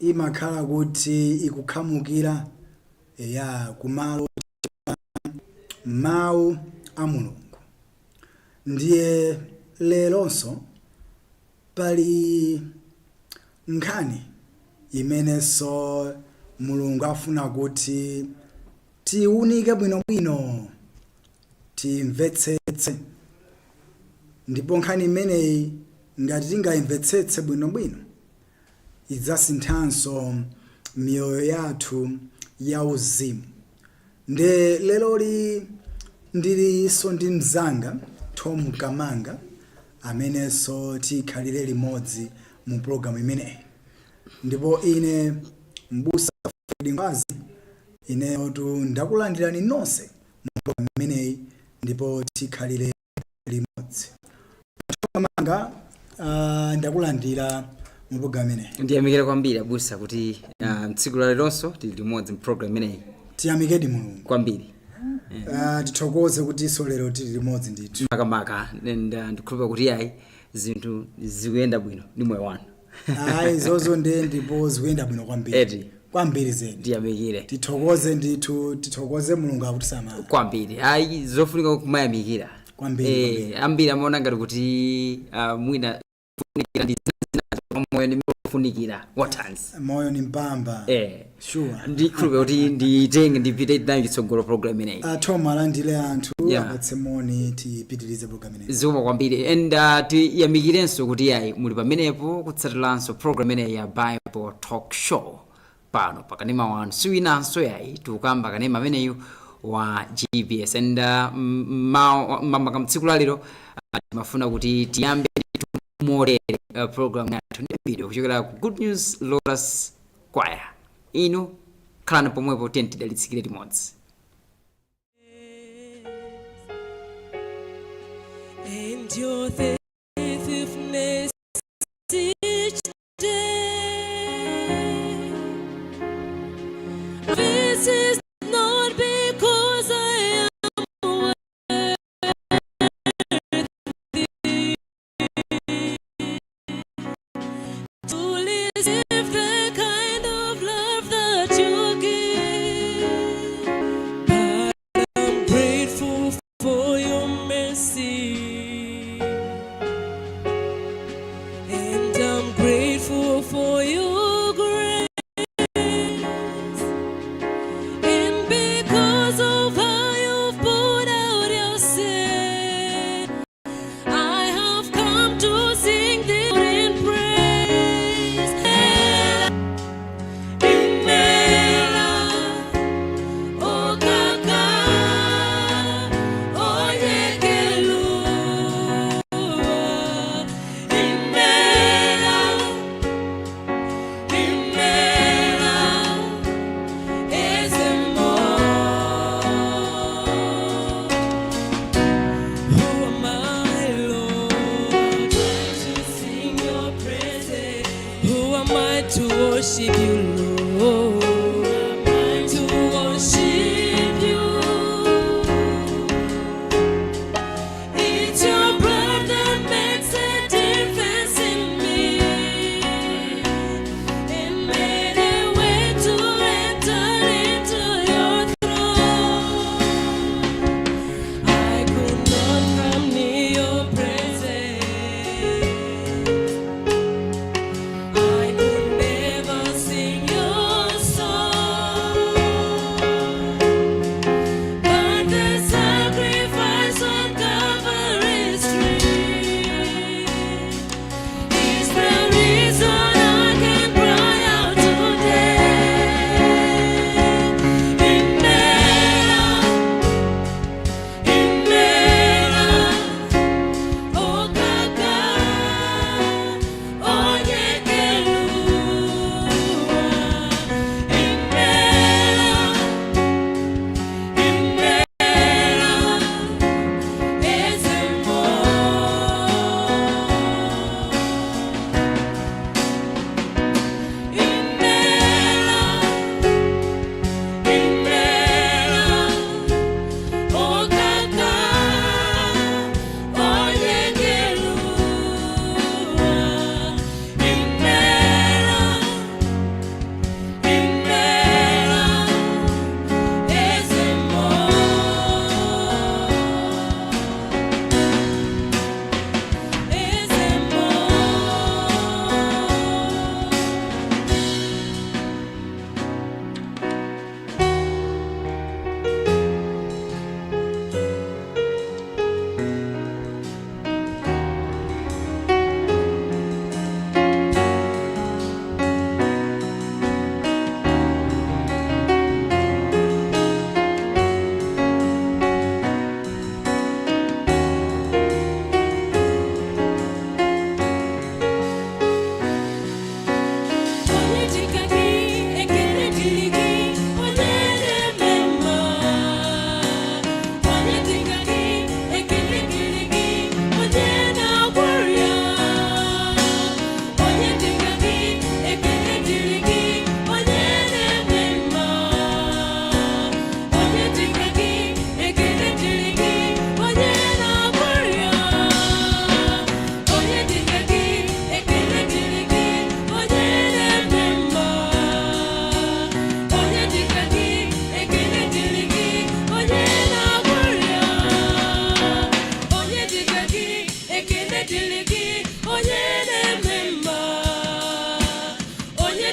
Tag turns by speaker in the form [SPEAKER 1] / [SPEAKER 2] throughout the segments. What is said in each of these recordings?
[SPEAKER 1] Imakhala kuti ikukhamukira ya kumalo mawu a Mulungu. Ndiye leronso pali nkhani imenenso Mulungu afuna kuti tiwunike bwinobwino, timvetsetse. Ndipo nkhani imeneyi, ngati tingayimvetsetse bwinobwino, idzasinthanso miyoyo yathu ya uzimu. Nde leroli ndilinso ndi mzanga Tom Kamanga, amenenso tikhalire limodzi mu pologalamu imeneyi. Ndipo ine, Mbusa Fred Ngwazi, ineyotu ndakulandirani nonse mu pologalamu imeneyi, ndipo tikhalire limodzi. Tom Kamanga, ndakulandira mu pologalamu imeneyi.
[SPEAKER 2] Ndiyamikire kwambiri, abusa, kuti tsiku la leronso tili limodzi mprogram imeneyi.
[SPEAKER 1] Tiyamikedi Mulungu.
[SPEAKER 2] Kwambiri.
[SPEAKER 1] Tithokoze kutinso lero tili limodzi ndithu.
[SPEAKER 2] Makamaka, and ndikhulupira kuti ayi, zinthu zikuyenda bwino ndi moyo wanu.
[SPEAKER 1] Ayi, zozo nde ndipo zikuyenda bwino kwambiri.
[SPEAKER 2] Eti.
[SPEAKER 1] Kwambiri zedi.
[SPEAKER 2] Ndiyamikire.
[SPEAKER 1] Tithokoze ndithu, tithokoze Mulungu akutisamala.
[SPEAKER 2] Kwambiri, ayi, zofunika kumayamikira.
[SPEAKER 1] Kwambiri, kwambiri.
[SPEAKER 2] Ambiri amaona ngati kuti mwina funikira ndi zina, moyo ndi ofunikira wathanzi.
[SPEAKER 1] Moyo ni mpamba. Sure.
[SPEAKER 2] Ndikhulupira kuti nditenge ndipite nayo chitsogolo program imeneyi.
[SPEAKER 1] Tom, alandire anthu, apatse moni, tipitirize program imeneyi.
[SPEAKER 2] Zikomo kwambiri, and tiyamikirenso kuti ayi, muli pamenepo kutsatiranso program imeneyi ya Bible Talk Show pano pakanema wanu, siwinanso yayi, tikukamba kanema ameneyu wa GBS. And makamaka mtsiku la lero timafuna kuti tiyambe ndithu motere program yathu ndi video kuchokera ku Good News Lotus Choir. Inu khalani pomwepo, tiye tidalitsikire limodzi.
[SPEAKER 3] And your faithfulness each day. This is not because I am worthy to receive the kind of love that you give. But I'm grateful for your mercy. And I'm grateful for your grace. And because of how you've poured out yourself, I have come to sing this in praise. Imela, okaka, onye kelu. Imela, imela, eze mmụọ. Who am I, Lord, to sing your praises? Who am I to worship you, Lord? To worship you. It's your blood that makes a difference in me and made a way to enter into your throne. I could not come near your presence. I could never sing your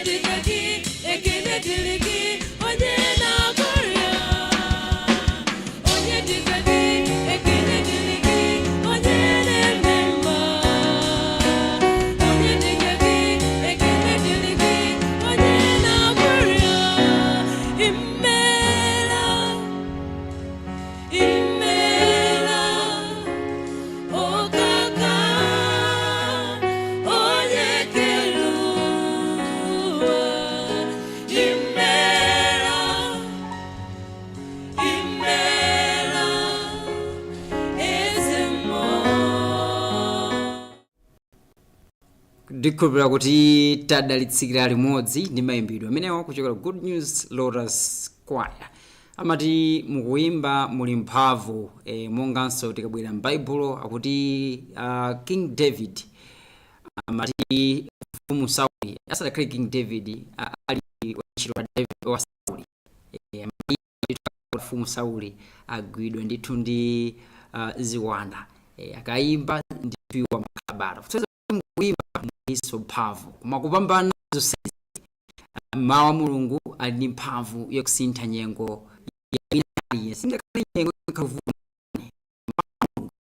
[SPEAKER 3] Dịka gị, ekele dịrị gị, onye na-agwọ ọrịa. Onye dịka gị, ekele dịrị gị, onye na-eme mma. Onye dịka gị, ekele dịrị gị, onye na-agwọ ọrịa. Imeela, imeela, ọkaka, onye kere ụwa. Imeela, imeela, eze mmụọ.
[SPEAKER 2] Ndikhulupirira kuti tadalitsikira limodzi ndi mayimbidwe amenewa kuchokera Good News Lotus Choir. Amati mukuyimba muli mphamvu. Monganso tikabwera m'Baibulo akuti King David, amati Mfumu Sauli asadakhale King David, ali wantchito wa David, wa Sauli, amati Mfumu Sauli agwidwe ndithu ndi ziwanda, akayimba ndithu iwo amakhala bata. Mukuyimba muliso mphamvu, koma kupambana zonsezi, mawu a Mulungu ali ndi mphamvu yakusintha nyengo ya wina aliyense, ngakhale nyengo ikhavuta, Mulungu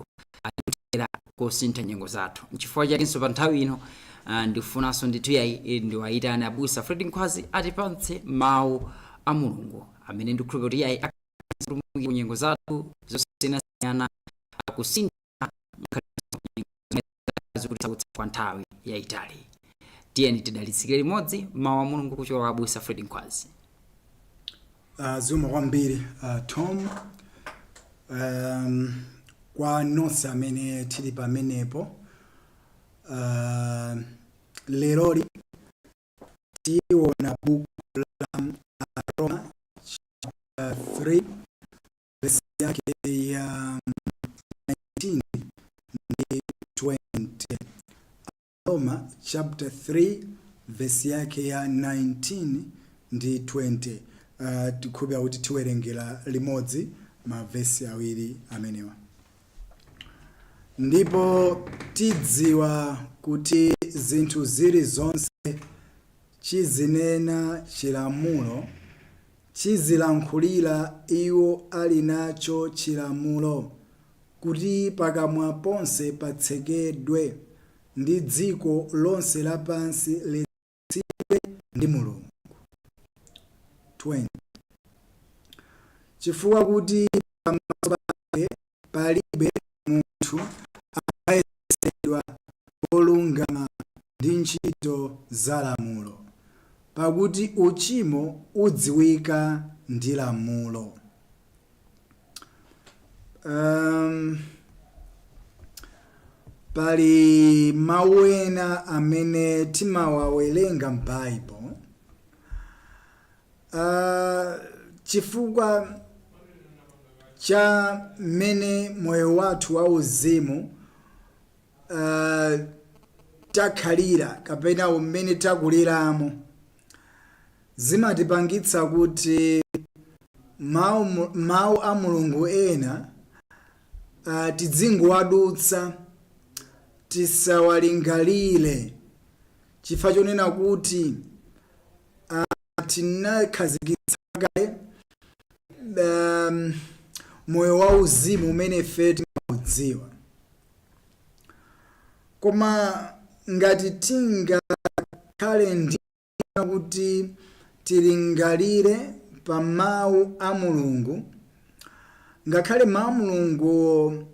[SPEAKER 2] alikuthera kusintha nyengo zathu. Nchifukwa chakenso pa nthawi ino ndikufunanso ndithu yayi ndiwayitane Abusa Fred Nkhwazi atipatse mawu a Mulungu amene ndikukhulupirira kuti yayi akapulumukira ku nyengo zathu zosiyanasiyana, kusintha zikutisautsa kwa nthawi yayitali. Tiyeni tidalitsikire limodzi mawu a Mulungu kuchoka kwa Abusa Fred Nkhwazi.
[SPEAKER 1] Zikomo kwambiri, Tom. Kwa nonse amene tili pamenepo, leroli tiona buku la Roma chapter 3, verse yake ya 19 ndi 20. Roma chapter 3, verse yake ya 19 ndi 20. Tikhulupirira kuti tiwerengera limodzi mavesi awiri amenewa. Ndipo tidziwa kuti zinthu zilizonse chizinena chilamulo, chizilankhulira iwo ali nacho chilamulo, kuti pakamwa ponse patsekedwe ndi dziko lonse lapansi litsutsidwe ndi Mulungu. 20 Chifukwa kuti pamaso pake palibe munthu adzayesedwa wolungama ndi ntchito za lamulo, pakuti uchimo udziwika ndi lamulo. Pali mawu ena amene timawawerenga m'Baibulo, chifukwa cha mmene moyo wathu wauzimu takhalira kapena mmene takuliramo, zimatipangitsa kuti mawu a Mulungu ena tidzingowadutsa, tisawalingalire, chifukwa chonena kuti tinakhazikitsa kale moyo wauzimu umene ife timaudziwa. Koma ngati tingakhale ndi kuti tilingalire pa mawu a Mulungu, ngakhale mawu a Mulungu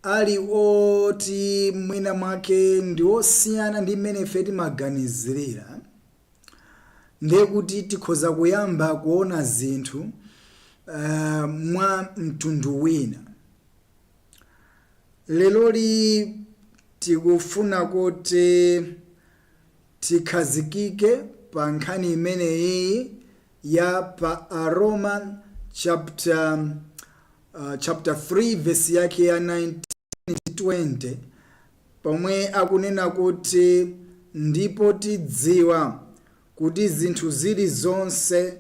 [SPEAKER 1] ali oti mwina mwake ndi osiyana ndi mmene ife timaganizirira, ndiye kuti tikhoza kuyamba kuona zinthu mwa mtundu wina. Leloli tikufuna kuti tikhazikike pa nkhani imeneyi ya pa Aroma chapter 3, verse yake ya 19 20, pomwe akunena kuti, "Ndipo tidziwa kuti zinthu zilizonse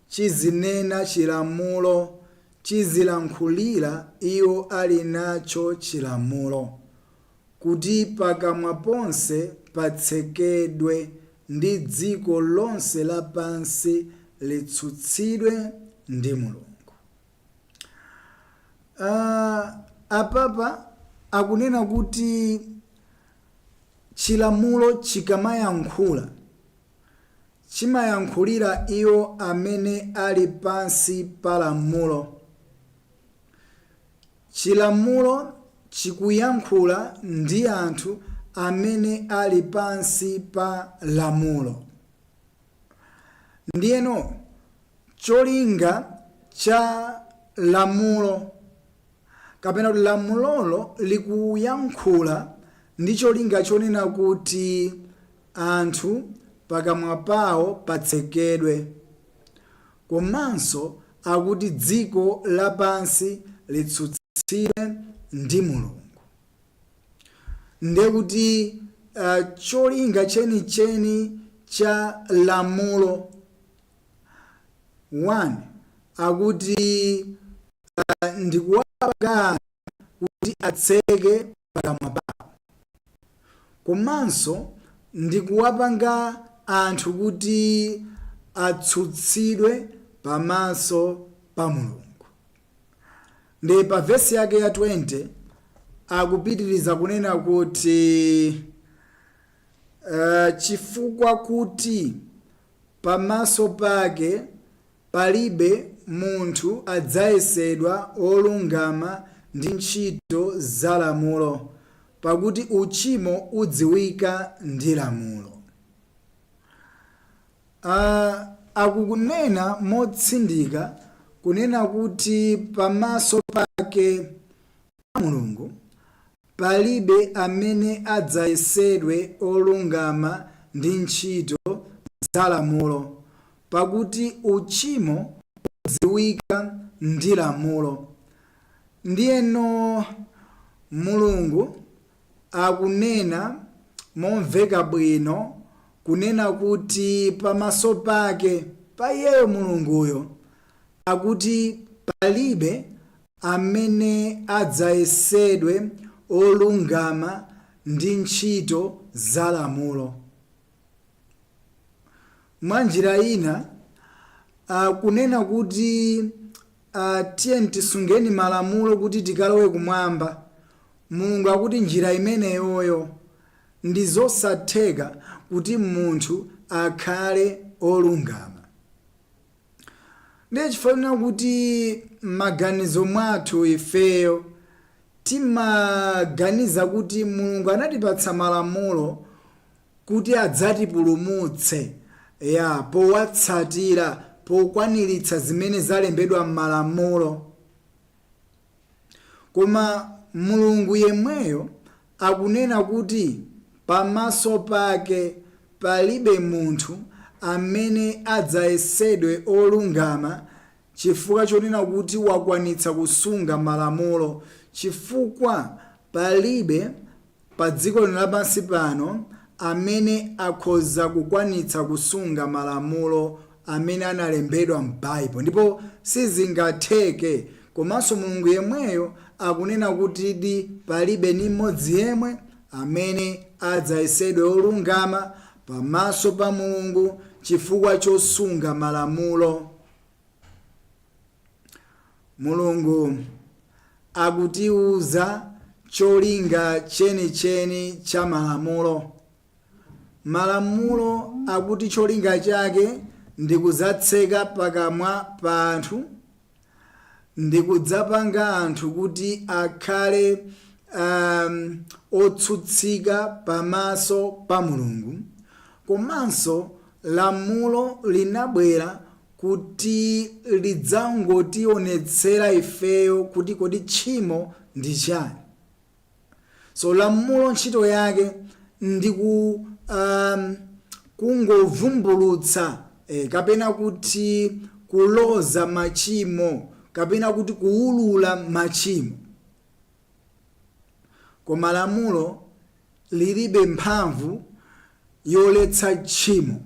[SPEAKER 1] chizinena chilamulo, chizilankhulira iwo ali nacho chilamulo, kuti pakamwa ponse patsekedwe." ndi dziko lonse lapansi litsutsidwe ndi Mulungu. Apapa akunena kuti chilamulo chikamayankhula, chimayankhulira iwo amene ali pansi pa lamulo. Chilamulo chikuyankhula ndi anthu amene ali pansi pa lamulo. Ndiyeno cholinga cha lamulo, kapena kuti lamulolo likuyankhula ndi cholinga chonena kuti anthu pakamwa pawo patsekedwe, komanso akuti dziko lapansi litsutsidwe ndi Mulungu. Ndiye kuti cholinga chenicheni cha lamulo 1 akuti ndikuwapanga kuti atseke pakamwa pawo, komanso ndikuwapanga anthu kuti atsutsidwe pamaso pa Mulungu. Ndi pa vesi yake ya 20 akupitiriza kunena kuti chifukwa kuti pamaso pake palibe munthu adzayesedwa olungama ndi ntchito za lamulo, pakuti uchimo udziwika ndi lamulo. Akukunena motsindika kunena kuti pamaso pake pa Mulungu palibe amene adzayesedwe olungama ndi ntchito za lamulo, pakuti uchimo udziwika ndi lamulo. Ndiyeno Mulungu akunena momveka bwino kunena kuti pamaso pake pa iyeyo Mulunguyo akuti palibe amene adzayesedwe olungama ndi ntchito za lamulo. Mwa njira ina, kunena kuti tiye tisungeni malamulo kuti tikalowe kumwamba, Mulungu akuti njira imeneyoyo ndi zosatheka kuti munthu akhale olungama. Ndiye chifanira kuti m'maganizo mwathu ifeyo timaganiza kuti Mulungu anatipatsa malamulo kuti adzatipulumutse ya powatsatira, pokwaniritsa zimene zalembedwa m'malamulo. Koma Mulungu yemweyo akunena kuti pamaso pake palibe munthu amene adzayesedwe olungama chifukwa chonena kuti wakwanitsa kusunga malamulo, chifukwa palibe pa dziko lino lapansi pano amene akhoza kukwanitsa kusunga malamulo amene analembedwa m'Baibulo, ndipo sizingatheke. Komanso Mulungu yemweyo akunena kuti di palibe ni mmodzi yemwe amene adzayesedwe olungama pamaso pa Mulungu chifukwa chosunga malamulo. Mulungu akutiuza cholinga chenicheni cha malamulo. Malamulo akuti cholinga chake ndi kudzatseka pakamwa pa anthu, ndi kudzapanga anthu kuti akhale otsutsika pamaso pa Mulungu. Komanso lamulo linabwera kuti lidzangotionetsera ifeyo kuti kodi tchimo ndi chani. So lamulo ntchito yake ndi kungovumbulutsa kapena kuti kuloza machimo, kapena kuti kuwulula machimo. Koma lamulo lilibe mphamvu yoletsa tchimo.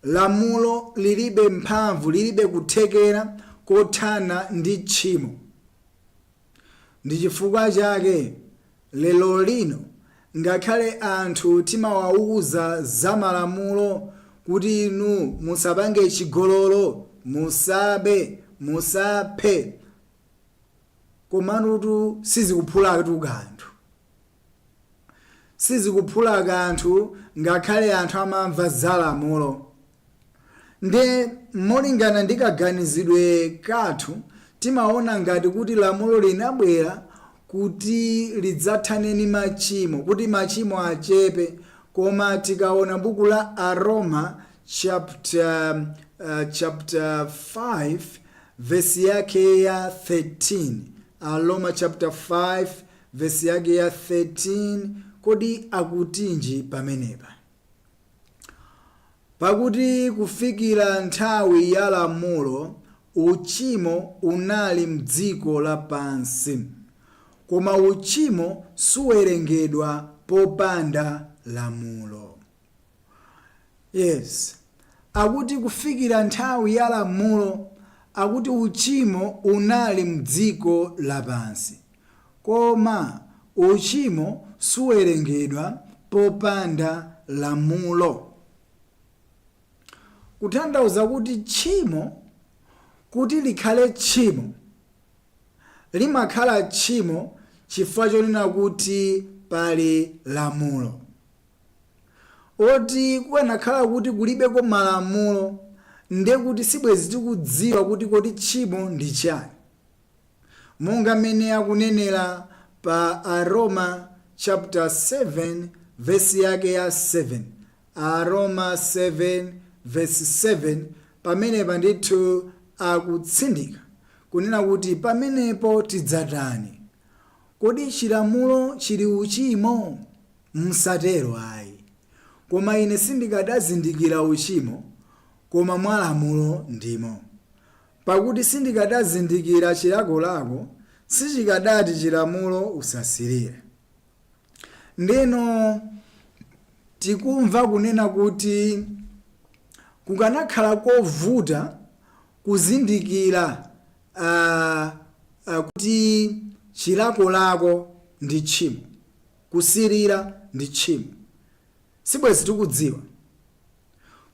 [SPEAKER 1] Lamulo lilibe mphamvu, lilibe kuthekera kothana ndi tchimo. Ndi chifukwa chake lero lino Ngakhale anthu timawauza za malamulo kuti inu musapange chigololo, musabe, musaphe, komanutu sizikuphulatu kanthu, sizikuphula kanthu ngakhale anthu amamva za lamulo. Nde molingana ndi kaganizidwe kathu, timaona ngati kuti lamulo linabwera kuti lidzathane ndi machimo, kuti machimo achepe. Koma tikaona buku la Aroma chapter 5 vesi yake ya 13, Aroma chapter 5 vesi yake ya 13, kodi akutinji pamenepa? Pakuti kufikira nthawi ya lamulo uchimo unali mdziko lapansi, koma uchimo suwerengedwa popanda lamulo. Yes, akuti kufikira nthawi ya lamulo, akuti uchimo unali mdziko lapansi, koma uchimo suwerengedwa popanda lamulo. Kutanthauza kuti tchimo kuti likhale tchimo, limakhala tchimo chifukwa chonena kuti pali lamulo. Oti kukanakhala kuti kulibeko malamulo, ndiye kuti sibwezi tikudziwa kuti kodi tchimo ndi chani, monga mmene akunenera pa Aroma chapter 7 vesi yake ya 7, Aroma 7 vesi 7. Pamenepa ndithu akutsindika kunena kuti pamenepo tidzatani? Kodi chilamulo chili uchimo? Msatero ayi. Koma ine sindikadazindikira uchimo, koma mwa lamulo ndimo. Pakuti sindikadazindikira chilakolako, sichikadati chilamulo usasirire. Ndeno tikumva kunena kuti kukanakhala kovuta kuzindikira kuti chilakolako ndi tchimo, kusirira ndi tchimo, sibwezi tikudziwa.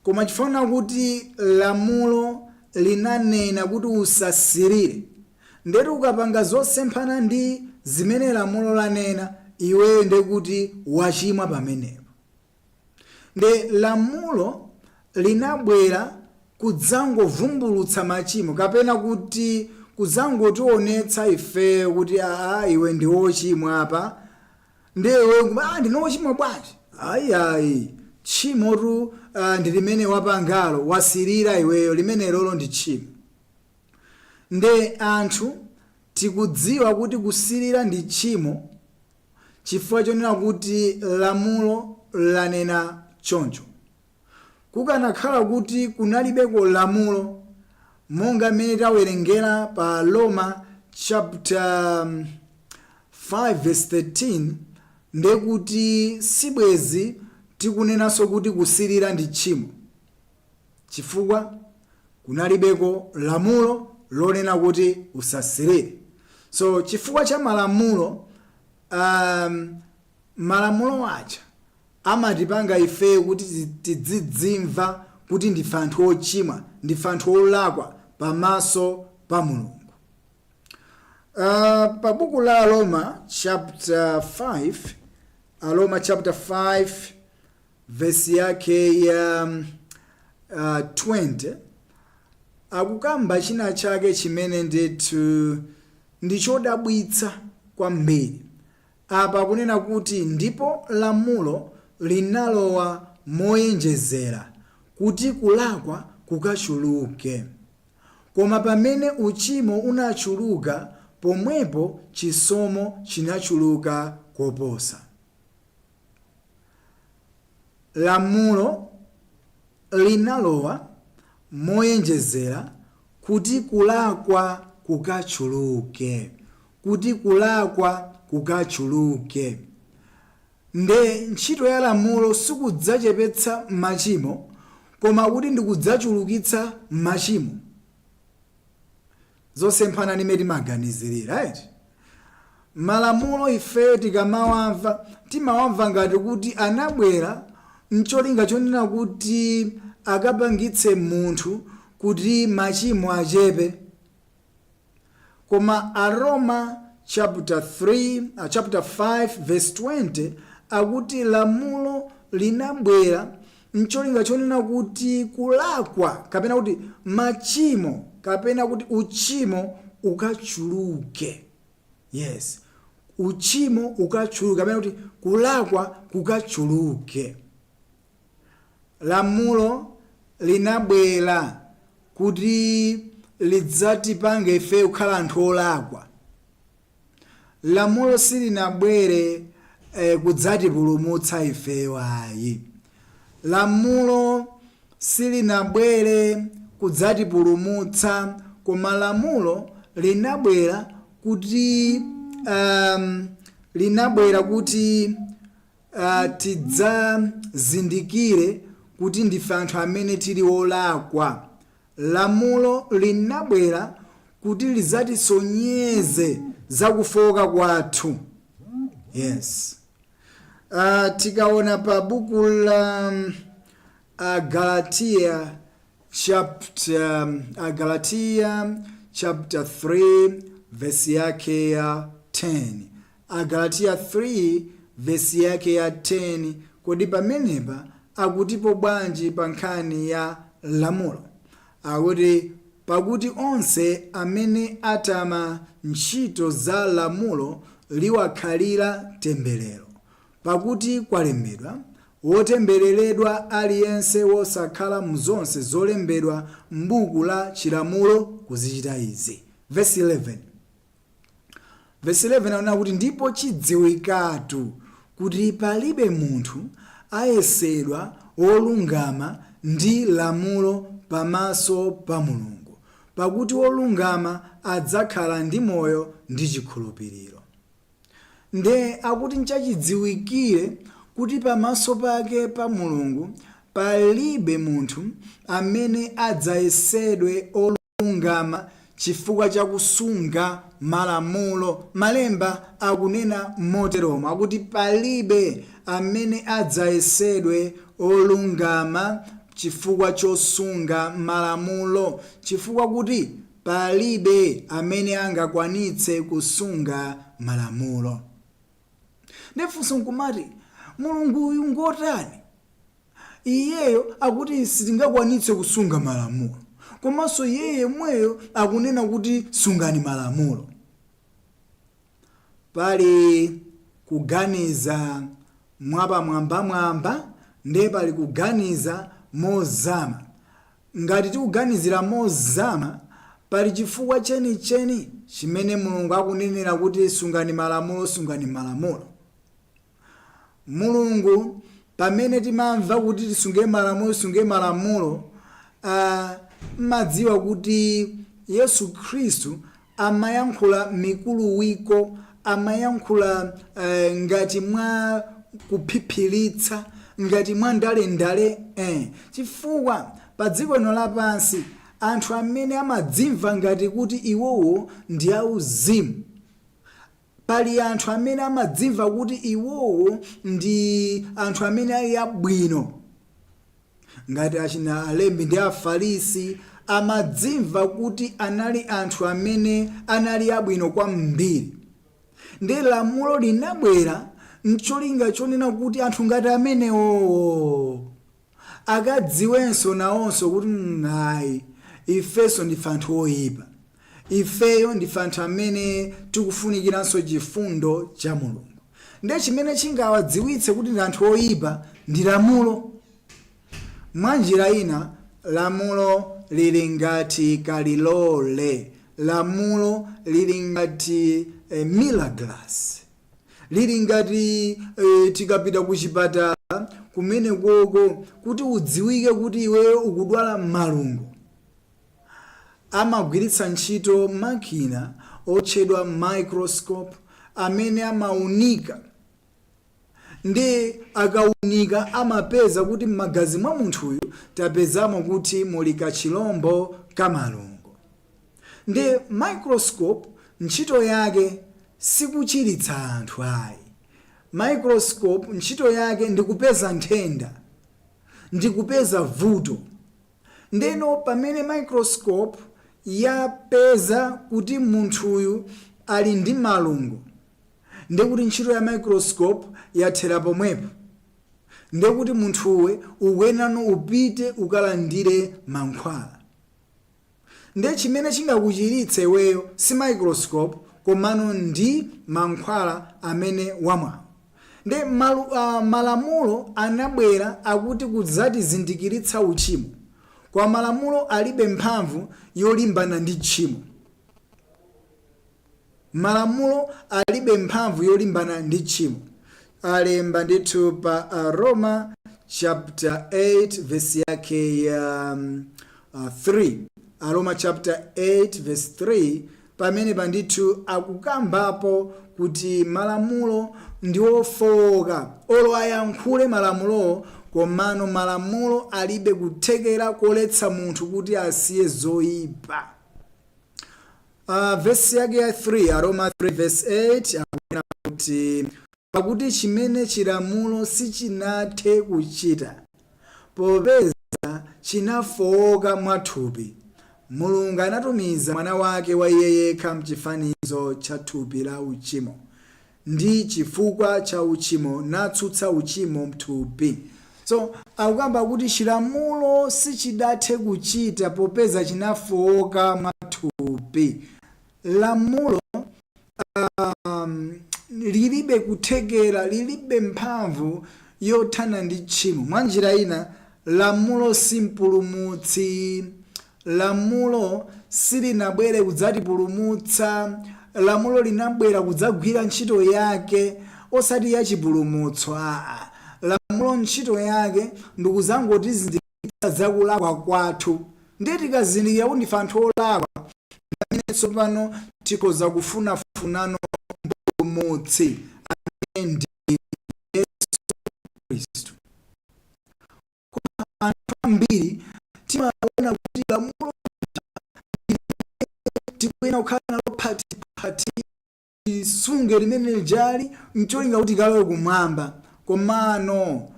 [SPEAKER 1] Koma chifukwa kuti lamulo linanena kuti usasirire, ndeti ukapanga zosemphana ndi zimene lamulo lanena, iweyo ndekuti wachimwa pamenepo. Nde lamulo linabwera kudzangovumbulutsa machimo, kapena kuti kudzangotionetsa ifeyo kuti aa, iwe ndi wochimwa apa. Ndiye iwe ndine wochimwa bwanji? Ayi, ayi, tchimotu ndi limene wapangalo, wasirira iweyo, limene lolo ndi tchimo. Nde anthu tikudziwa kuti kusirira ndi tchimo chifukwa chonena kuti lamulo lanena choncho. Kukanakhala kuti kunalibeko lamulo, monga mmene tawerengera pa Roma chapter 5 verse 13, ndekuti sibwezi tikunenanso kuti kusirira ndi tchimo, chifukwa kunalibeko lamulo lonena kuti usasirire. So chifukwa cha malamulo, malamulo aja amatipanga ifeyo kuti tidzidzimva kuti ndife anthu ochimwa, ndife anthu olakwa pamaso pa Mulungu. Pa buku la Roma chapter 5, Aroma chapter 5 vesi yake ya 20, akukamba china chake chimene ndithu ndi chodabwitsa kwambiri. Apa akunena kuti ndipo lamulo linalowa moyenjezera kuti kulakwa kukachuluke. Koma pamene uchimo unachuluka, pomwepo chisomo chinachuluka koposa. Lamulo linalowa moyenjezera kuti kulakwa kukachuluke, kuti kulakwa kukachuluke. Nde ntchito ya lamulo sikudzachepetsa machimo, koma kuti ndikudzachulukitsa machimo. Zosemphana ndi mmene timaganizirira, right? Malamulo ifeyo tikamawamva, timawamva ngati kuti anabwera mcholinga chonena kuti akapangitse munthu kuti machimo achepe. Koma Aroma chapter 3, chapter 5 verse 20 akuti lamulo linabwera mcholinga chonena kuti kulakwa kapena kuti machimo kapena kuti uchimo ukachuluke. Yes, uchimo ukachuluke kapena kuti kulakwa kukachuluke. Lamulo linabwera kuti lidzatipange ife kukhala anthu olakwa. Lamulo silinabwere kudzatipulumutsa ifeyo ayi. Lamulo silinabwere kudzatipulumutsa, koma lamulo linabwera kuti tidzazindikire kuti ndife anthu amene tili olakwa. Lamulo linabwera kuti lidzatisonyeze zakufoka kwathu. Yes, tikaona pa buku la Galatiya chapter 3 verse yake ya 10, Agalatiya 3 verse yake ya 10, kodi pamenepa akutipo bwanji pa nkhani ya lamulo? Akuti, "Pakuti onse amene atama ntchito za lamulo liwakhalira temberero, pakuti kwalembedwa, 'Wotembereredwa aliyense wosakhala mzonse zolembedwa m'buku la chilamulo kuzichita izi.'" Verse 11, verse 11 akunena kuti, "Ndipo chidziwikatu kuti palibe munthu ayesedwa wolungama ndi lamulo pamaso pa Mulungu, pakuti wolungama adzakhala ndi moyo ndi chikhulupiriro." Nde akuti nchachidziwikire kuti pamaso pake pa Mulungu palibe munthu amene adzayesedwe olungama chifukwa chakusunga malamulo. Malemba akunena moteromo, akuti palibe amene adzayesedwe olungama chifukwa chosunga malamulo, chifukwa kuti palibe amene angakwanitse kusunga malamulo. Ndifunso nkumati, Mulungu uyu ngotani? Iyeyo akuti sitingakwanitse kusunga malamulo, komanso iye yemweyo akunena kuti sungani malamulo. Pali kuganiza mwapamwambamwamba, ndiye pali kuganiza mozama. Ngati tikuganizira mozama, pali chifukwa chenicheni chimene Mulungu akunenera kuti sungani malamulo, sungani malamulo. Mulungu, pamene timamva kuti tisunge malamulo, tisunge malamulo, mmadziwa kuti Yesu Khristu amayankhula mikuluwiko, amayankhula ngati mwa kuphiphiritsa, ngati mwa ndalendale, chifukwa pa dziko lino lapansi anthu amene amadzimva ngati kuti iwowo ndi auzimu, pali anthu amene amadzimva kuti iwowo ndi anthu amene ali abwino, ngati achina alembi ndi Afarisi, amadzimva kuti anali anthu amene anali abwino kwambiri. Ndi lamulo linabwera mcholinga chonena kuti anthu ngati amenewowo akadziwenso nawonso kuti ayi, ifenso ndife anthu oyipa, ifeyo ndife anthu amene tikufunikiranso chifundo cha Mulungu. Ndiye chimene chingawadziwitse kuti ndi anthu oyipa ndi lamulo. Mwa njira ina, lamulo lili ngati kalilole, lamulo lili ngati mirror glass, lili ngati tikapita ku chipatala kumene koko, kuti udziwike kuti iweyo ukudwala malungo, amagwiritsa ntchito makina otchedwa microscope amene amaunika. Ndi akaunika amapeza kuti m'magazi mwa munthuyu tapezamo kuti muli kachilombo ka malungo. Ndi microscope ntchito yake Sikuchiritsa anthu ayi. Microscope ntchito yake ndikupeza nthenda, ndikupeza vuto. Ndeno pamene microscope yapeza kuti munthuyu ali ndi malungo, ndekuti ntchito ya microscope yathera pomwepo. Ndekuti munthuwe ukuyenano upite ukalandire mankhwala. Nde chimene chingakuchiritse iweyo si microscope, komano ndi mankhwala amene wamwa. Nde malamulo anabwera akuti kudzatizindikiritsa uchimo, koma malamulo alibe mphamvu yolimbana ndi tchimo. Malamulo alibe mphamvu yolimbana ndi tchimo. Alemba ndithu pa Roma chapter 8 verse yake ya 3, Aroma chapter 8 verse 3, pamene pandithu akukambapo kuti malamulo ndi ofowoka. Olo ayankhule malamulowo, komano malamulo alibe kuthekera koletsa munthu kuti asiye zoyipa. Vesi yake ya 3, Aroma 3 verse 8, akunena kuti, "Pakuti chimene chilamulo sichinathe kuchita, popeza chinafowoka mwathupi, Mulungu anatumiza mwana wake wa iye yekha mchifanizo cha thupi la uchimo, ndi chifukwa cha uchimo natsutsa uchimo mthupi." So akukamba kuti chilamulo sichidathe kuchita popeza chinafowoka mwathupi. Lamulo lilibe kuthekera, lilibe mphamvu yothana ndi tchimo. Mwa njira ina, lamulo si mpulumutsi. Lamulo silinabwere kudzatipulumutsa. Lamulo linabwera kudzagwira ntchito yake, osati ya chipulumutso aa. Lamulo ntchito yake ndikuzangotizindikiritsa zakulakwa kwathu. Ndiye tikazindikira kuti ndife anthu olakwa, pamene tsopano tikhoza kufunafunano mpulumutsi amene ndi Yesu Khristu. Koma anthu ambiri timaona kuti lamulo tikuyenera kukhala nalo phatiphathi, tisunge limene lijali ncholinga kuti tikalowe kumwamba. Komano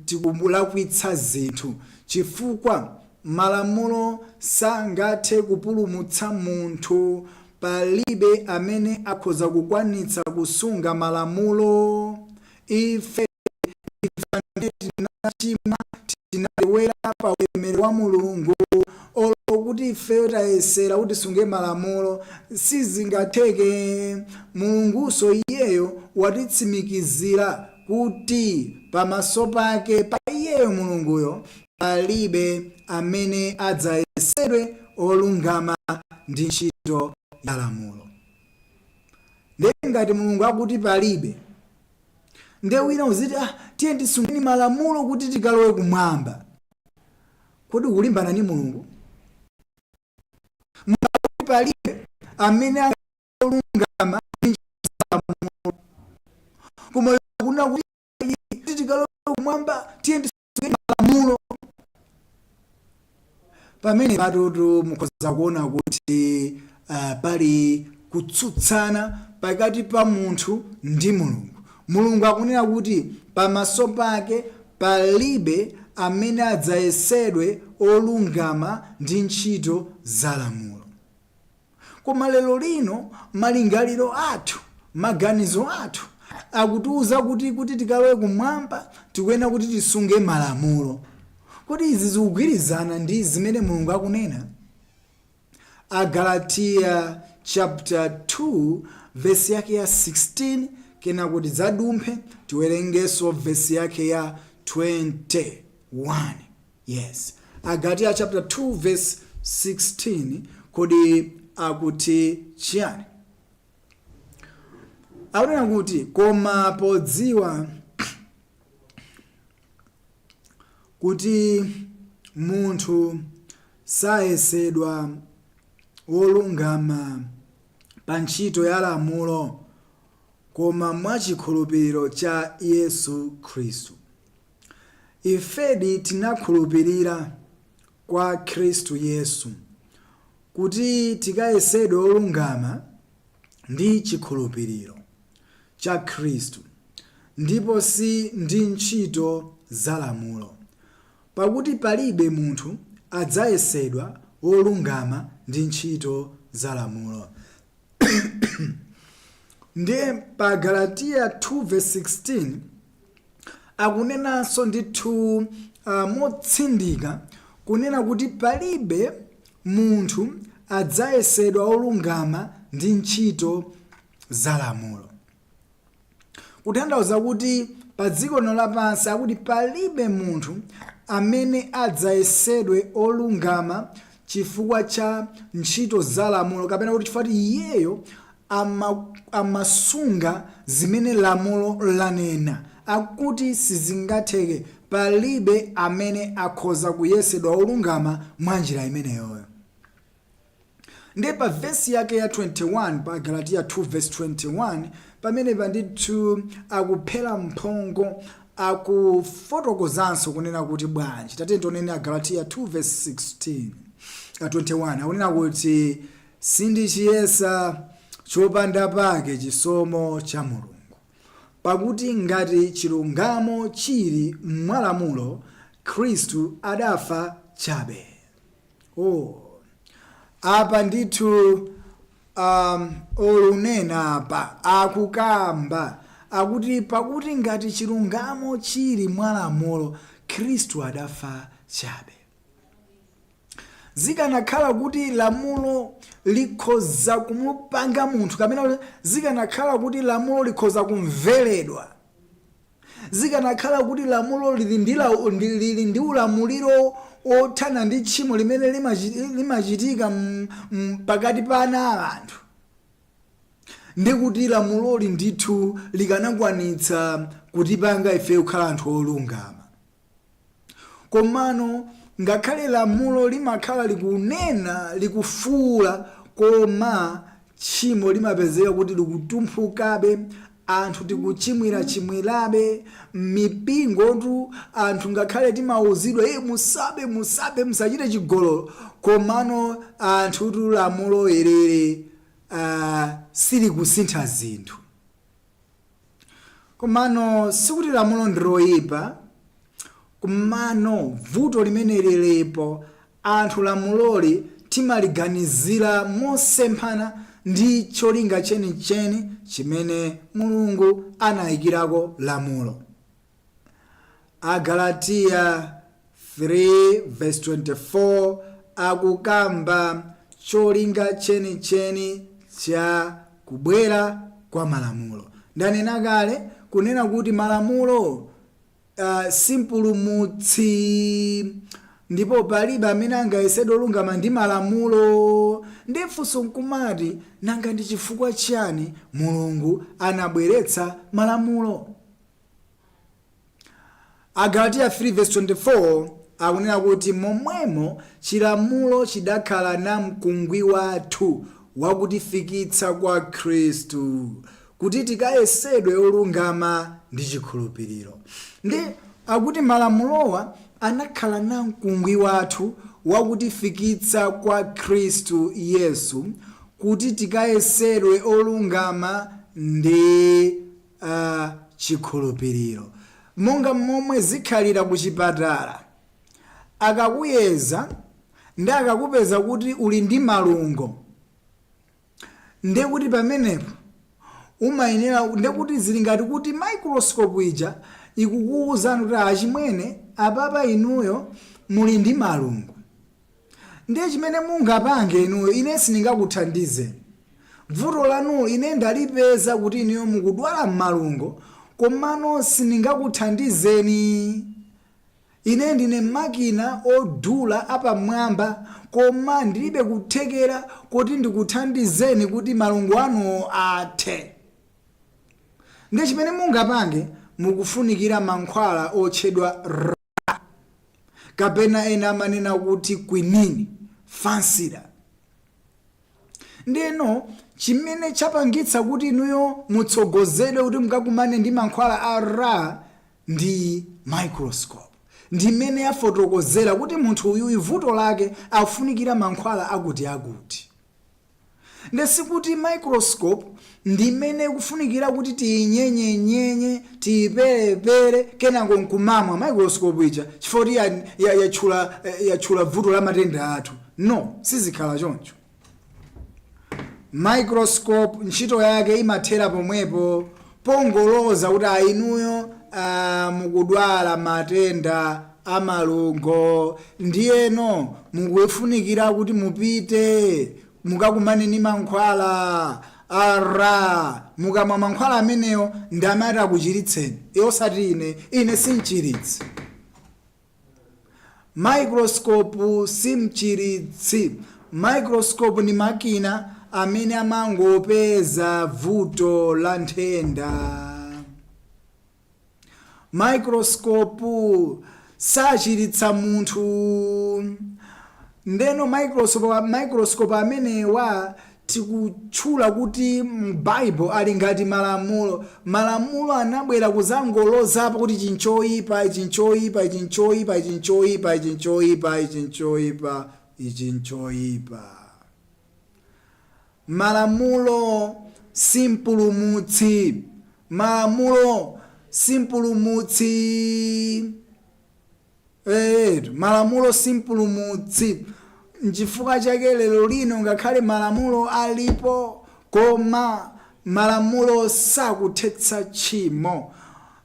[SPEAKER 1] tikulakwitsa zinthu, chifukwa malamulo sangathe kupulumutsa munthu. Palibe amene akhoza kukwanitsa kusunga malamulo. Ife amene tinachimwa, tinalewera pa ulemerero wa Mulungu. Olo kuti ifeyo tayesera kuti tisunge malamulo, sizingatheke. Mulunguso iyeyo watitsimikizira kuti pamaso pake, pa iyeyo Mulunguyo, palibe amene adzayesedwe olungama ndi ntchito ya lamulo. Ndiye ngati Mulungu akuti palibe, ndiye wina uziti, "Ah, tiye tisungeni malamulo kuti tikalowe kumwamba." Kodi ukulimbana ndi Mulungu? Mulungu, palibe amene olungama ndi ntchito za lamulo, koma akunena kuti tikalowe kumwamba tiye tisungeni malamulo. Pamene patutu mukhoza kuona kuti pali kutsutsana pakati pa munthu ndi Mulungu. Mulungu akunena kuti pamaso pake palibe amene adzayesedwe olungama ndi ntchito za lamulo. Koma lero lino malingaliro athu, maganizo athu akutiuza kuti tikalowe kumwamba tikuyenera kuti tisunge malamulo. Kodi izi zikugwirizana ndi zimene Mulungu akunena? Agalatiya chapter 2 vesi yake ya 16, kenako tidzadumphe tiwerengenso vesi yake ya 21. Yes, Agalatiya chapter 2 verse 16, kodi akuti chiyani? Akunena kuti, "Koma podziwa kuti munthu sayesedwa wolungama pa ntchito ya lamulo, koma mwachikhulupiriro cha Yesu Khristu, ifedi tinakhulupirira kwa Khristu Yesu, kuti tikayesedwe olungama." Ndi chikhulupiriro cha Khristu, ndipo si ndi ntchito za lamulo, pakuti palibe munthu adzayesedwa wolungama ndi ntchito za lamulo. Ndiye pa Galatiya 2:16 akunenanso ndithu motsindika kunena kuti palibe munthu adzayesedwa wolungama ndi ntchito za lamulo, kutanthauza kuti pa dziko lino lapansi akuti palibe munthu amene adzayesedwe olungama chifukwa cha ntchito za lamulo, kapena kuti chifukwa kuti iyeyo amasunga zimene lamulo lanena. Akuti sizingatheke, palibe amene akhoza kuyesedwa olungama mwa njira imeneyoyo. Ndiye pa vesi yake ya 21, pa Galatiya 2 verse 21, pamenepa ndithu akuphera mphongo, akufotokozanso kunena kuti bwanji. Tate tionene Agalatiya 2 verse 16, 21, akunena kuti, "Sindichiyesa chopanda pake chisomo cha Mulungu, pakuti ngati chilungamo chili mwalamulo, Khristu adafa chabe." Oh, apa ndithu olunena apa akukamba akuti, "Pakuti ngati chilungamo chili mwalamulo, Khristu adafa chabe." Zikanakhala kuti lamulo likhoza kumupanga munthu, kapena kuti zikanakhala kuti lamulo likhoza kumveredwa, zikanakhala kuti lamulo lili ndi ulamuliro othana ndi tchimo limene limachitika pakati pa ana a anthu, ndi kuti lamuloli ndithu likanakwanitsa kutipanga ife kukhala anthu olungama. Komano ngakhale lamulo limakhala likunena, likufuula, koma tchimo limapezeka kuti likutumphukabe. Anthu tikuchimwirachimwirabe mipingotu. Anthu ngakhale timauzidwa, "E, musabe, musabe, musachite chigololo," komano anthutu lamulo ilili silikusintha zinthu. Komano sikuti lamulo ndiloyipa, komano vuto limene lilipo, anthu lamuloli timaliganizira mosemphana ndi cholinga chenicheni chimene Mulungu anayikirako lamulo. Agalatiya 3 verse 24 akukamba cholinga chenicheni cha kubwera kwa malamulo. Ndanena kale kunena kuti malamulo simpulumutsi, ndipo palibe amene angayesedwe olungama ndi malamulo. Ndi funso nkumati, nanga ndi chifukwa chiyani Mulungu anabweretsa malamulo? Agalatiya 3 verse 24 akunena kuti, "Momwemo chilamulo chidakhala na mkungwi wathu wakutifikitsa kwa Khristu, kuti tikayesedwe olungama ndi chikhulupiriro." Ndi akuti malamulowa anakhala na mkungwi wathu wakutifikitsa kwa Khristu Yesu, kuti tikayesedwe olungama ndi chikhulupiriro. Monga momwe zikhalira ku chipatala, akakuyeza ndi akakupeza kuti uli ndi malungo, ndiye kuti pamenepo umayenera, ndekuti zili ngati kuti microscope ija ikukuwuzani kuti, "Achimwene, apapa inuyo muli ndi malungo. Ndiye chimene mungapange inuyo, ine sindingakuthandizeni. Vuto lanulo ine ndalipeza kuti inuyo mukudwala m'malungo, komano sindingakuthandizeni. Ine ndine makina odula apamwamba, koma ndilibe kuthekera kuti ndikuthandizeni kuti malungo anuwo athe. Ndiye chimene mungapange, mukufunikira mankhwala otchedwa ra, kapena ena amanena kuti quinine, fansida. Ndeno chimene chapangitsa kuti inuyo mutsogozedwe kuti mukakumane ndi mankhwala a ra ndi microscope, ndimene yafotokozera kuti munthu uyuyu vuto lake afunikira mankhwala akuti akuti." Nde sikuti microscope ndimene kufunikira kuti tiyinyenyenyenye, tiyiperepere, kenako nkumamwa microscope ija chifukwa kuti yatchula vuto la matenda athu. No, sizikhala choncho. Microscope ntchito yake imathera pomwepo, pongoloza kuti ainuyo mukudwala matenda amalungo, ndiyeno mukufunikira kuti mupite mukakumane ni mankhwala ara. Mukamwa mankhwala amenewo ndi amati akuchiritseni, osati ine. Ine simchiritsi. Microscope simchiritsi. Microscope ni makina amene amangopeza vuto la nthenda. Microscope sachiritsa munthu. Ndeno microscope amenewa tikutchula kuti m'Bible ali ngati malamulo. Malamulo anabwera kuzangolozapo kuti chinchoyipa, ichinchoyipa, ichinchoyipa, ichinchoyipa, ichinchoyipa, ichinchoyipa, ichinchoyipa. Malamulo simpulumutsi. Malamulo simpulumutsi. Malamulo simpulumutsi. Nchifukwa chake lero lino ngakhale malamulo alipo, koma malamulo sakuthetsa tchimo.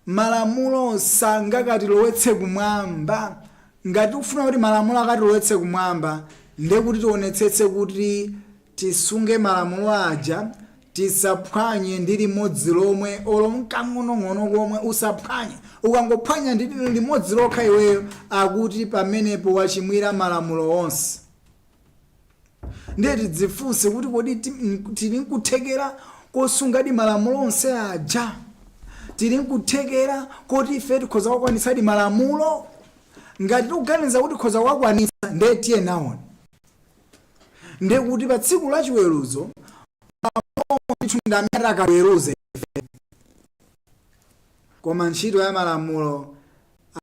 [SPEAKER 1] Malamulo sangakatilowetse kumwamba. Ngati ufuna kuti malamulo akatilowetse kumwamba, ndekuti tionetsetse kuti tisunge malamulo aja, tisaphwanye ndi limodzi lomwe, olo mkang'onong'ono komwe usaphwanye. Ukangophwanya ndi limodzi lokha iweyo, akuti pamenepo wachimwira malamulo onse. Ndiye tidzifunse kuti kodi tili nkuthekera kosungadi malamulo onse aja? Tili nkuthekera koti ife tikhoza kukwanitsadi malamulo? Ngati tikuganiza kuti tikhoza kukwanitsa, ndiye tiye nawoni. Ndiye kuti pa tsiku la chiweruzo malamulo ndithu ndi amene atakaweruze ife. Koma ntchito ya malamulo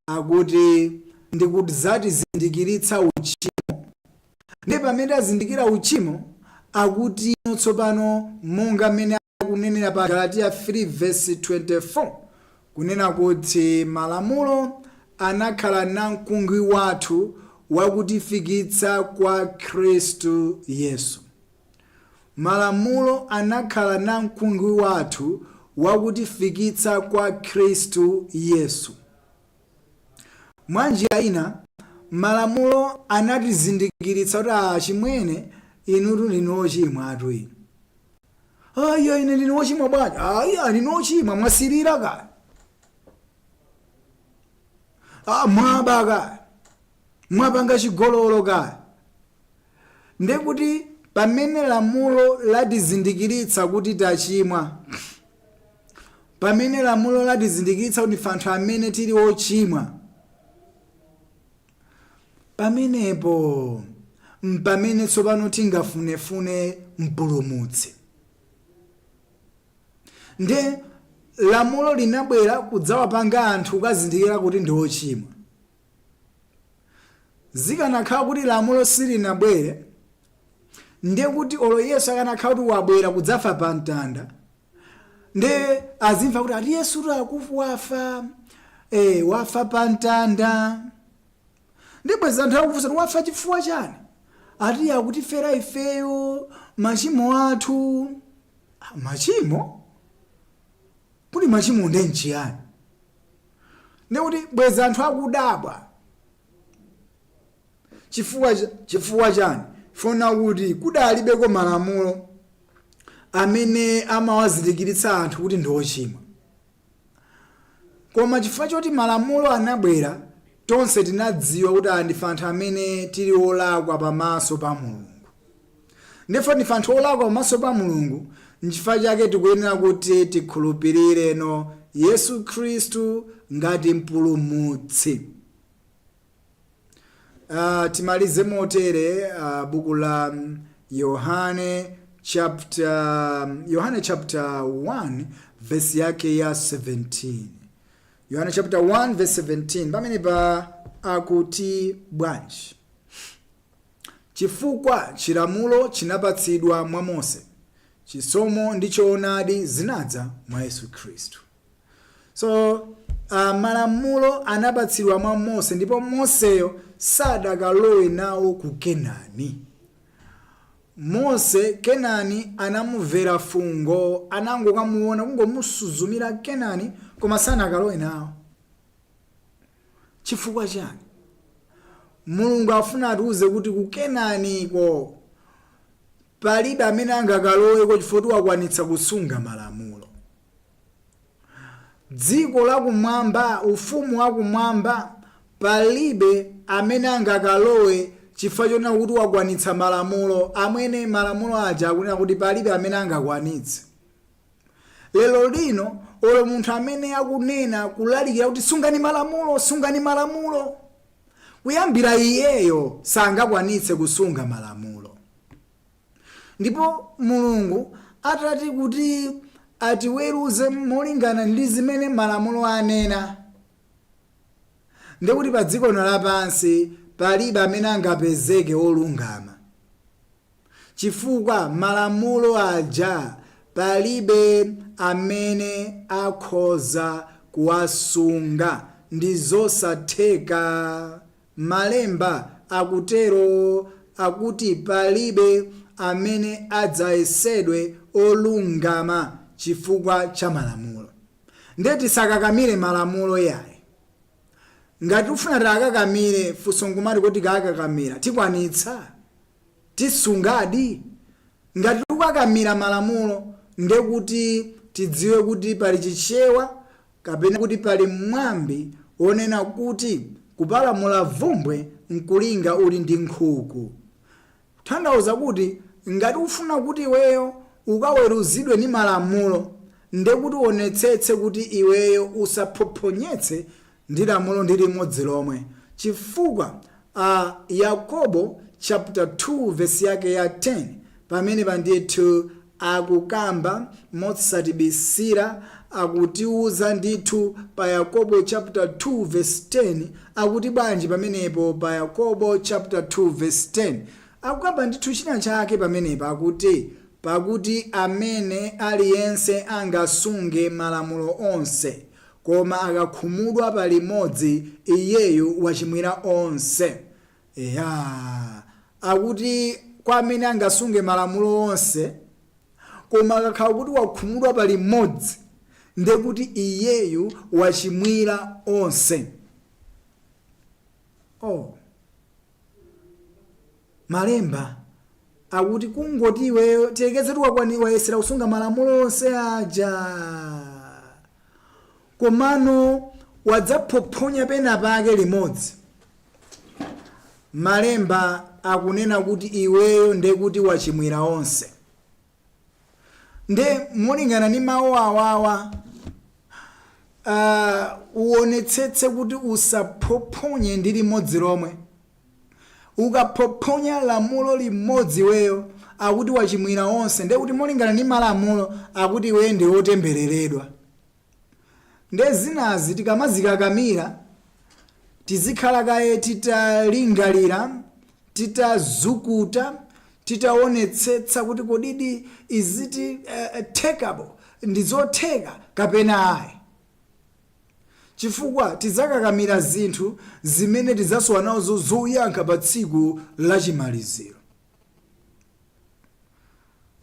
[SPEAKER 1] akuti ndikudzatizindikiritsa uchimo. Ndiye pamene tazindikira uchimo, akuti tsopano monga mmene akunenera pa Galatiya 3 verse 24, kunena kuti malamulo anakhala namkungwi wathu wakutifikitsa kwa Khristu Yesu. Malamulo anakhala namkungwi wathu wakutifikitsa kwa Khristu Yesu. Mwa njira ina, malamulo anatizindikiritsa kuti, achimwene, inutu ndinu ochimwa atu inu. Aya, ine ndine wochimwa bwanji? Aya, ndinu ochimwa, mwasirira kaya, mwaba kaya, mwapanga chigololo kaya. Ndekuti pamene lamulo latizindikiritsa kuti tachimwa, pamene lamulo latizindikiritsa kuti ndife anthu amene tili ochimwa, pamenepo mpamene tsopano tingafunefune mpulumutsi. Nde lamulo linabwera kudzawapanga anthu kukazindikira kuti ndi ochimwa. Zikanakhala kuti lamulo silinabwere, ndiye kuti olo Yesu akanakhala kuti wabwera kudzafa pa mtanda, nde azimva kuti ati Yesu akufa, wafa, wafa pa mtanda. Ndibweza anthu akufunsa kuti wafa chifukwa chani? Ati akutifera ifeyo machimo athu. Machimo? Kuti machimo ndi nchiyani? Ndikuti bweza anthu akudabwa. Chifukwa chani? Fona kuti kudalibeko malamulo amene amawazindikiritsa anthu kuti ndi ochimwa. Koma chifukwa choti malamulo anabwera, tonse tinadziwa kuti ndife anthu amene tili olakwa pamaso pa Mulungu. Ndipo ndife anthu olakwa pamaso pa Mulungu, nchifukwa chake tikuyenera kuti tikhulupirire no Yesu Khristu ngati mpulumutsi. Timalize motere, buku la Yohane chapter 1 verse yake ya 17. Yohane chapter 1 verse 17, pamene pa akuti bwanji? Chifukwa chilamulo chinapatsidwa mwa Mose, chisomo ndi choonadi zinadza mwa Yesu Khristu. So malamulo anapatsidwa mwa Mose, ndipo Moseyo sadakalowe nawo ku Kenani. Mose Kenani anamumvera fungo, anangokamuona, kungomusuzumira Kenani, koma sanakalowe nawo. Chifukwa chani? Mulungu afuna atiuze kuti ku Kenaniko palibe amene angakaloweko chifukwa wakwanitsa kusunga malamulo. Dziko lakumwamba, ufumu wakumwamba, palibe amene angakalowe chifukwa chonena kuti wakwanitsa malamulo. Amwene, malamulo aja akunena kuti palibe amene angakwanitse. Lero lino olo munthu amene akunena, kulalikira kuti sungani malamulo, sungani malamulo, kuyambira iyeyo sangakwanitse kusunga malamulo. Ndipo Mulungu atati kuti atiweruze molingana ndi zimene malamulo anena, ndikuti pa dziko lino lapansi palibe amene angapezeke wolungama, chifukwa malamulo aja palibe amene akhoza kuwasunga, ndi zosatheka. Malemba akutero, akuti palibe amene adzayesedwe olungama chifukwa cha malamulo. Ndiye tisakakamire malamulo yayi. Ngati tifuna takakamire, funso nkumati kuti tikakakamira tikwanitsa? Tisungadi? Ngati tikukakamira malamulo, ndekuti tidziwe kuti pali Chichewa kapena kuti pali mwambi wonena kuti kupalamula vumbwe nkulinga uli ndi nkhuku. Kutanthauza kuti ngati ufuna kuti iweyo ukaweruzidwe ndi malamulo, ndekuti uonetsetse kuti iweyo usaphophonyetse ndi lamulo ndi limodzi lomwe, chifukwa Yakobo chapter 2 verse yake ya 10 pamene pandithu akukamba motsatibisira, akutiuza ndithu pa Yakobo chapter 2 verse 10. Akuti bwanji pamenepo? Pa Yakobo chapter 2 verse 10 akukamba ndithu china chake pamenepo, akuti, "Pakuti amene aliyense angasunge malamulo onse, koma akakhumudwa palimodzi, iyeyu wachimwira onse." Eya, akuti kwa amene angasunge malamulo onse, koma akakhala kuti wakhumudwa palimodzi, ndekuti iyeyu wachimwira onse. Oh, malemba akuti kungoti iweyo, tiyekeze kuti wayesera kusunga malamulo onse aja, komano wadzaphophonya pena pake limodzi, malemba akunena kuti iweyo ndekuti wachimwira onse. Nde molingana ndi mawu awawa, uonetsetse kuti usaphophonye ndi limodzi lomwe. Ukaphophonya lamulo limodzi iweyo, akuti wachimwira onse. Ndekuti molingana ndi malamulo akuti iweyo ndi wotembereredwa. Nde zinazi tikamazikakamira, tizikhala kaye titalingalira, titazukuta, titaonetsetsa kuti kodidi iziti takeable, ndi zotheka kapena ayi, chifukwa tidzakakamira zinthu zimene tidzasowa nazo zoyankha pa tsiku lachimaliziro.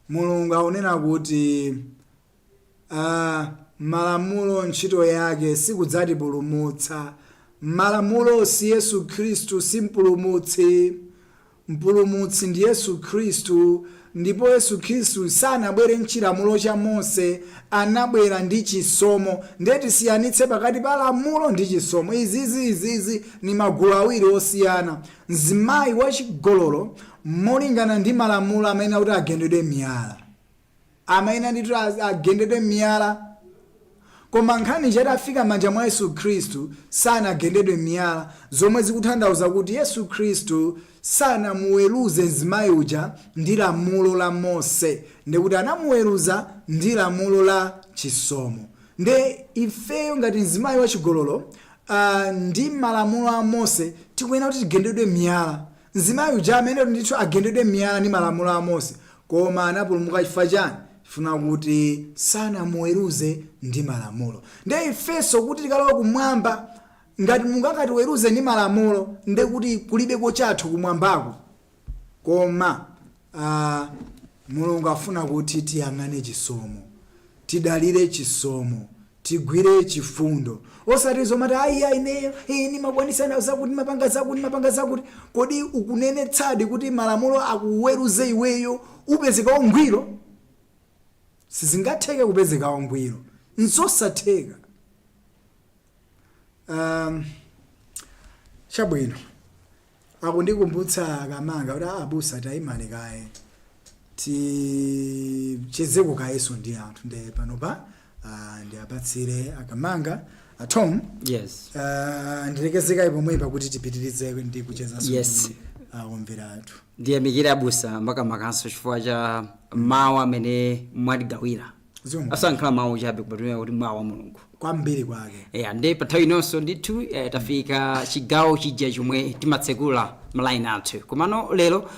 [SPEAKER 1] Mulungu akunena kuti malamulo ntchito yake sikudzatipulumutsa. Malamulo si Yesu Khristu, si mpulumutsi. Mpulumutsi ndi Yesu Khristu, ndipo Yesu Khristu sanabwere mchilamulo cha Mose, anabwera ndi chisomo. Ndiye tisiyanitse pakati pa lamulo ndi chisomo. Izizi ni magulu awiri osiyana. Mzimayi wachigololo, molingana ndi malamulo, amene akuti agendedwe miyala, amayenera ndithu agendedwe miyala. Koma nkhani chatafika manja mwa Yesu Khristu, sanagendedwe miyala, zomwe zikutanthauza kuti Yesu Khristu sanamuweruze mzimayi uja ndi lamulo la Mose, ndikuti anamuweruza ndi lamulo la chisomo. Nde ifeyo ngati mzimayi wachigololo, ndi malamulo a Mose tikuyenera kuti tigendedwe miyala. Mzimayi uja amene ndithu agendedwe miyala ndi malamulo a Mose, koma anapulumuka chifukwa chani? Chifuna kuti sanamuweruze ndi malamulo. Ndiye ifenso kuti tikalowa kumwamba, ngati Mulungu akatiweruze ndi malamulo, ndiye kuti kulibeko chathu kumwambako. Koma Mulungu afuna kuti tiyang'ane chisomo, tidalire chisomo, tigwire chifundo, osati zomati, "Ayi, ayi, ineyo ndimakwanisa nawo zakuti, ndimapanga zakuti, ndimapanga zakuti." Kodi ukunenetsadi kuti malamulo akuweruze iweyo upezeka wangwiro? Sizingatheke kupezeka wangwiro, nzosatheka. Chabwino, akundikumbutsa Kamanga kuti abusa, tayimani kaye, tichezeko kayeso ndi anthu. Nde panopa ndiapatsire Akamanga, Atom.
[SPEAKER 2] Yes.
[SPEAKER 1] Ndilekezekayi pomwepa kuti tipitirize ndi kuchezanso
[SPEAKER 2] Yes.
[SPEAKER 1] ndi omvera athu.
[SPEAKER 2] Ndiyamikire abusa, makamakaso chifukwa cha mawu amene mwatigawira.
[SPEAKER 1] Zomwe.
[SPEAKER 2] Asankhala mawu chabe, kupatumira kuti mawu a Mulungu.
[SPEAKER 1] Kwambiri kwake.
[SPEAKER 2] Yeah, ndi pa nthawi inonso ndithu tafika chigawo chija chomwe timatsekula malaini athu. Komano lero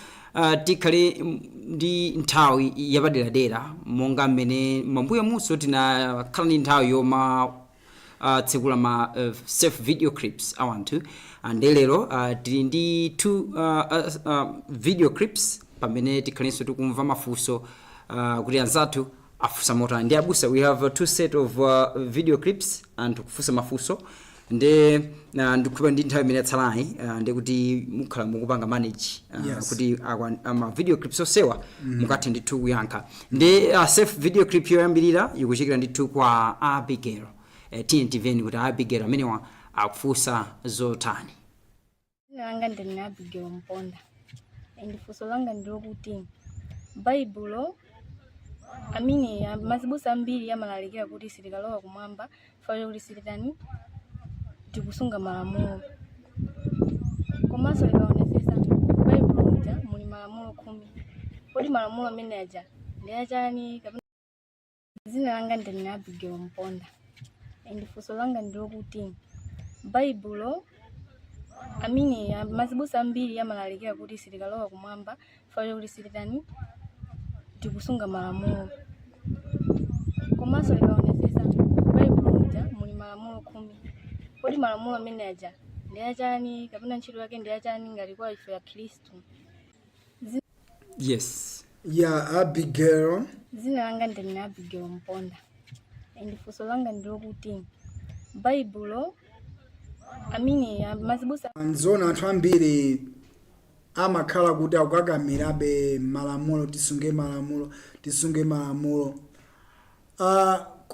[SPEAKER 2] tikhale ndi nthawi yapaderadera, monga mmene mambuyo munso tinakhala ndi nthawi yoma tsekula ma self video clips awanthu. Ndi lero tili ndi two video clips pamene tikhalenso tikumva mafunso kuti anzathu afunsa motani. Ndi abusa, we have two set of video clips, anthu kufunsa mafunso. Ndi ndikhupa ndi nthawi imene yatsalayi, ndi kuti mukhala mukupanga manage kuti ama video clips onsewa mukathe ndithu kuyankha. Ndi self video clip yoyambirira ikuchokera ndithu kwa Abigail. Tiye timveni kuti Abigail amenewa akufunsa zotani.
[SPEAKER 4] Dzina langa ndine Abigail Mponda. And funso langa ndilokuti Baibulo amene mazibusa ambiri amalalikira kuti sitikalowa kumwamba chifukwa kuti sititani, tikusunga malamulo. Komanso likaonetsetsa Baibulo muja muli malamulo 10. Kodi malamulo amene aja ndi achani kapena? Dzina langa ndine Abigail Mponda. And funso langa ndilokuti Baibulo amene mazibusa ambiri amalalikira kuti sitikalowa kumwamba chifukwa kuti sititani, tikusunga malamulo. Komanso likaonetsetsa Baibulo muja muli malamulo 10. Kodi malamulo amene aja ndi achani kapena ntchito yake ndi achani ngati kwa ife Akhristu?
[SPEAKER 2] Yes.
[SPEAKER 1] Ya, Abigail.
[SPEAKER 4] Dzina langa ndine Abigail Mponda. And funso langa ndilokuti Baibulo amene mazibusa
[SPEAKER 1] Nzona, anthu ambiri amakhala kuti akukakamirabe malamulo, tisunge malamulo, tisunge malamulo.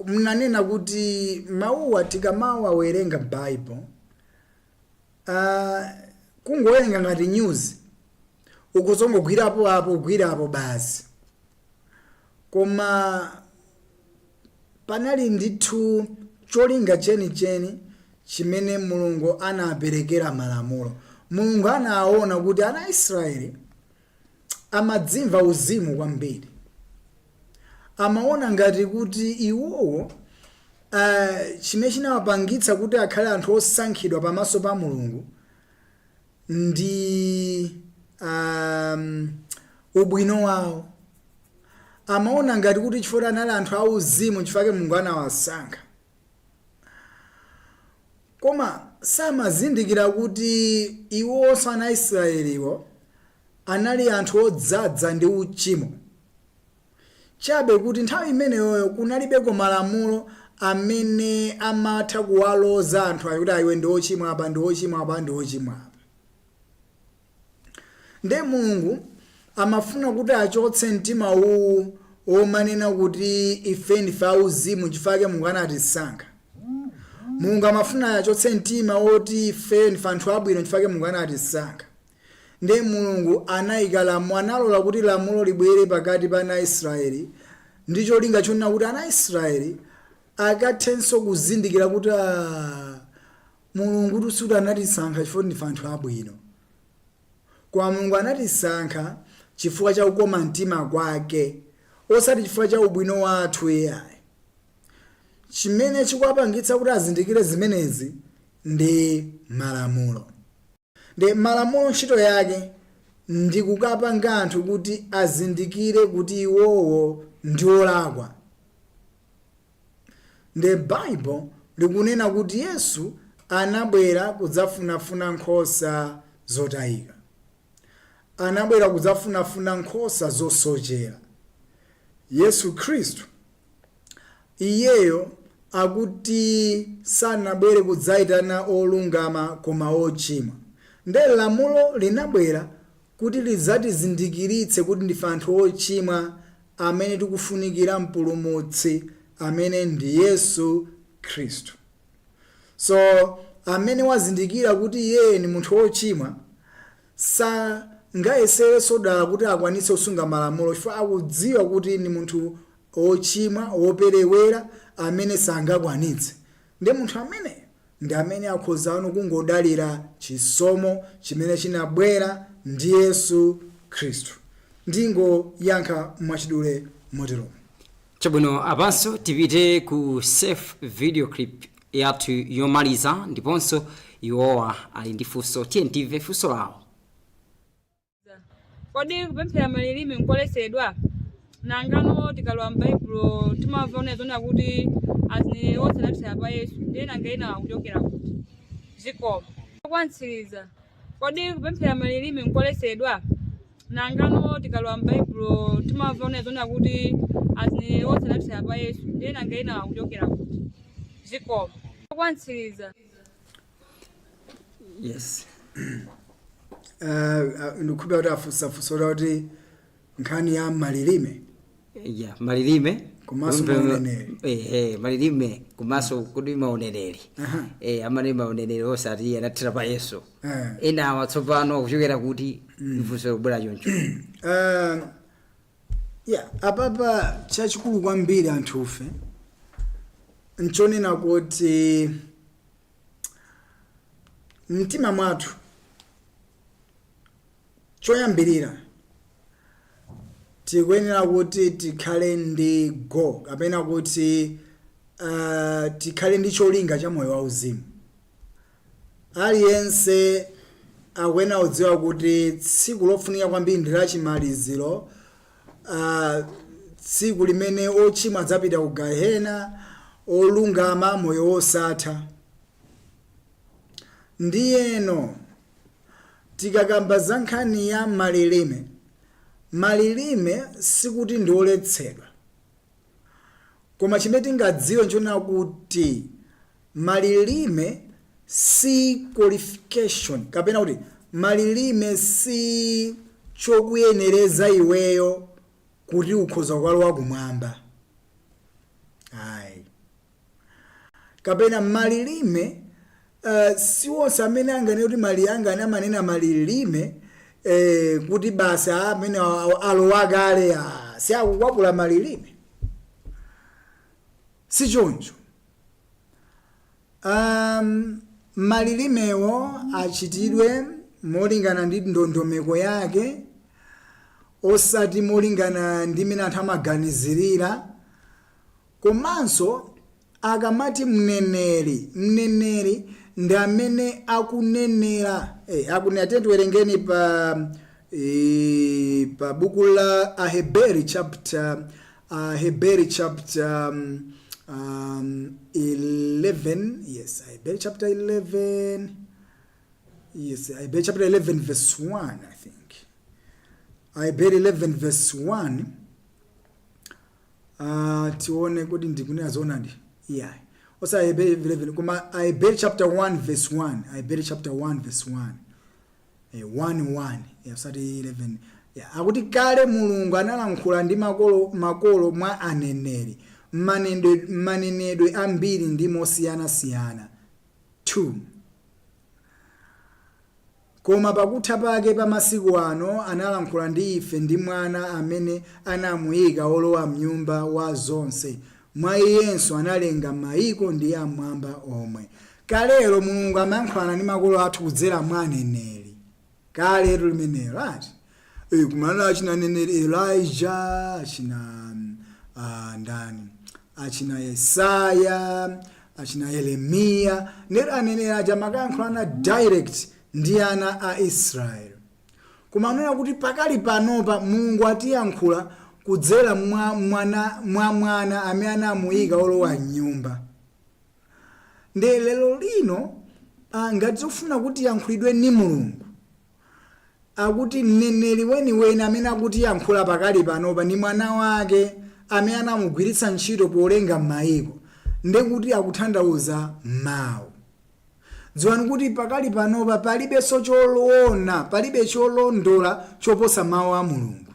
[SPEAKER 1] Mnanena kuti mawuwa tikamawawerenga Bible, kungowerenga ngati news, ukuzongogwirapo apo, kugwirapo basi. Koma panali ndithu cholinga chenicheni chimene Mulungu anaperekera malamulo. Mulungu anaona kuti ana a Israeli amadzimva uzimu kwambiri, amaona ngati kuti iwowo chimene chinawapangitsa kuti akhale anthu osankhidwa pamaso pa Mulungu ndi ubwino wawo. Amaona ngati kuti chifukwa anali anthu auzimu, chifukwa Mulungu anawasankha. Koma samazindikira kuti iwonso ana Israeliwo anali anthu odzadza ndi uchimo, chabe kuti nthawi imeneyoyo kunalibeko malamulo amene amatha kuwaloza anthu ayo kuti aiwe ndi ochimwa apa, ndi ochimwa apa, ndi ochimwa apa. Nde Mulungu amafuna kuti achotse mtima uwu womanena kuti ife ndife auzimu, chifukwa Mulungu anatisankha. Mulungu amafuna achotse mtima woti ife ndife anthu abwino, chifukwa Mulungu anatisankha. Nde Mulungu anayika lamulo, analola kuti lamulo libwere pakati pa ana Israeli ndi cholinga chonena kuti ana Israeli akathenso kuzindikira kuti Mulungu sikuti anatisankha chifukwa ndife anthu abwino, koma Mulungu anatisankha chifukwa cha kukoma mtima kwake, osati chifukwa cha ubwino wathu iyayi. Chimene chikuwapangitsa kuti azindikire zimenezi ndi malamulo. Ndi malamulo ntchito yake Ndi kukapanga anthu kuti azindikire kuti iwowo ndi olakwa. Nde Bible likunena kuti Yesu anabwera kudzafunafuna nkhosa zotayika. Anabwera kudzafunafuna nkhosa zosochera. Yesu Khristu iyeyo akuti sanabwere kudzayitana olungama koma ochimwa. Nde lamulo linabwera kuti lidzatizindikiritse kuti ndife anthu ochimwa amene tikufunikira mpulumutsi amene ndi Yesu Khristu. So amene wazindikira kuti iye ni munthu wochimwa sangayeserenso dala kuti akwanitse kusunga malamulo, chifukwa akudziwa kuti ni munthu wochimwa woperewera amene sangakwanitse. Ndi munthu ameneyo ndi amene akhozano kungodalira chisomo chimene chinabwera ndi Yesu Khristu. Ndingoyankha mwachidule moteromo.
[SPEAKER 2] Chabwino, apanso tipite ku safe video clip yathu yomaliza, ndiponso iwowa ali ndi funso. Tiye timve funso lawo.
[SPEAKER 5] Kodi kupemphera malilime nkoletsedwa? Nangano tikalowa m'Baibulo timamva zona kuti azineneri onse anathera pa Yesu, ndiye nanga ena akuchokera kuti? Zikomo. Kwantsiriza, kodi kupemphera malilime nkoletsedwa? Nangano tikalowa m'Baibulo timamva zona kuti azineneri onse anathera pa Yesu, ndiye nanga ena akuchokera kuti? Zikomo. Kwantsiriza.
[SPEAKER 2] Yes.
[SPEAKER 1] Ndikukhulupirira kuti afunsafunsa kuti nkhani ya malilime
[SPEAKER 2] ya malilime
[SPEAKER 1] komanso mauneneri.
[SPEAKER 2] Ehe, malilime komanso kuti mauneneri. Amene mauneneri osati anathera pa Yesu, enawa tsopano akuchokera kuti? Mfunso kubwera choncho.
[SPEAKER 1] Yeah, apapa chachikulu kwambiri anthufe nchonena kuti mtima mwathu choyambirira tikuyenera kuti tikhale ndi goal, kapena kuti tikhale ndi cholinga cha moyo wauzimu. Aliyense akuyenera kudziwa kuti tsiku lofunika kwambiri ndi lachimaliziro, tsiku limene ochimwa adzapita ku gahena, olungama moyo wosatha. Ndiyeno tikakamba za nkhani ya malilime, malilime sikuti ndi oletsedwa, koma chimene tingadziwe nchonena kuti malilime si qualification, kapena kuti malilime si chokuyenereza iweyo kuti ukhoza kukalowa kumwamba, ayi. Kapena malilime si onse amene anganene kuti mali angane amanena malilime kuti basi amene alowa kale, si akukwapula malilime, si choncho. Malilimewo achitidwe molingana ndi ndondomeko yake, osati molingana ndi mmene anthu amaganizirira. Komanso akamati mneneri, mneneri ndi amene akunenera, akunena. Tiye tiwerengeni pa buku la Aheberi chapter, Aheberi chapter 11. Yes, Aheberi chapter 11. Yes, Aheberi chapter 11 verse 1, I think. Aheberi 11 verse 1. Tione kuti ndikunena zoonadi. Yeah, osa Aheberi 11 koma Aheberi chapter 1 verse 1. Aheberi chapter 1 verse 1, 1 1, yeah, osati 11. Yeah, akuti kale Mulungu analankhula ndi makolo mwa aneneri manenedwe ambiri ndi mosiyanasiyana. 2 koma pakutha pake pa masiku ano analankhula ndi ife ndi Mwana, amene anamuyika wolowa mnyumba wa zonse, mwa iyenso analenga mayiko ndi amwamba omwe. Kalero Mulungu amayankhulana ndi makolo athu kudzera mwa aneneri. Kaletu limenelo ati kumanena achina aneneri Elijah, achina ndani, achina Yesaya, achina Yeremiya. Ndero aneneri aja amakayankhulana direct ndi ana a Israeli. Koma anena kuti pakali panopa Mulungu atiyankhula kudzera mwa mwana, mwa mwana amene anamuyika olowa mnyumba. Nde lero lino ngati tikufuna kuti tiyankhulidwe ndi Mulungu, akuti mneneri weniweni amene akutiyankhula pakali panopa ndi mwana wake amene anamugwiritsa ntchito polenga mayiko, ndekuti akutanthauza mawu. Dziwani kuti pakali panopa palibenso choloona, palibe cholondola choposa mawu a Mulungu.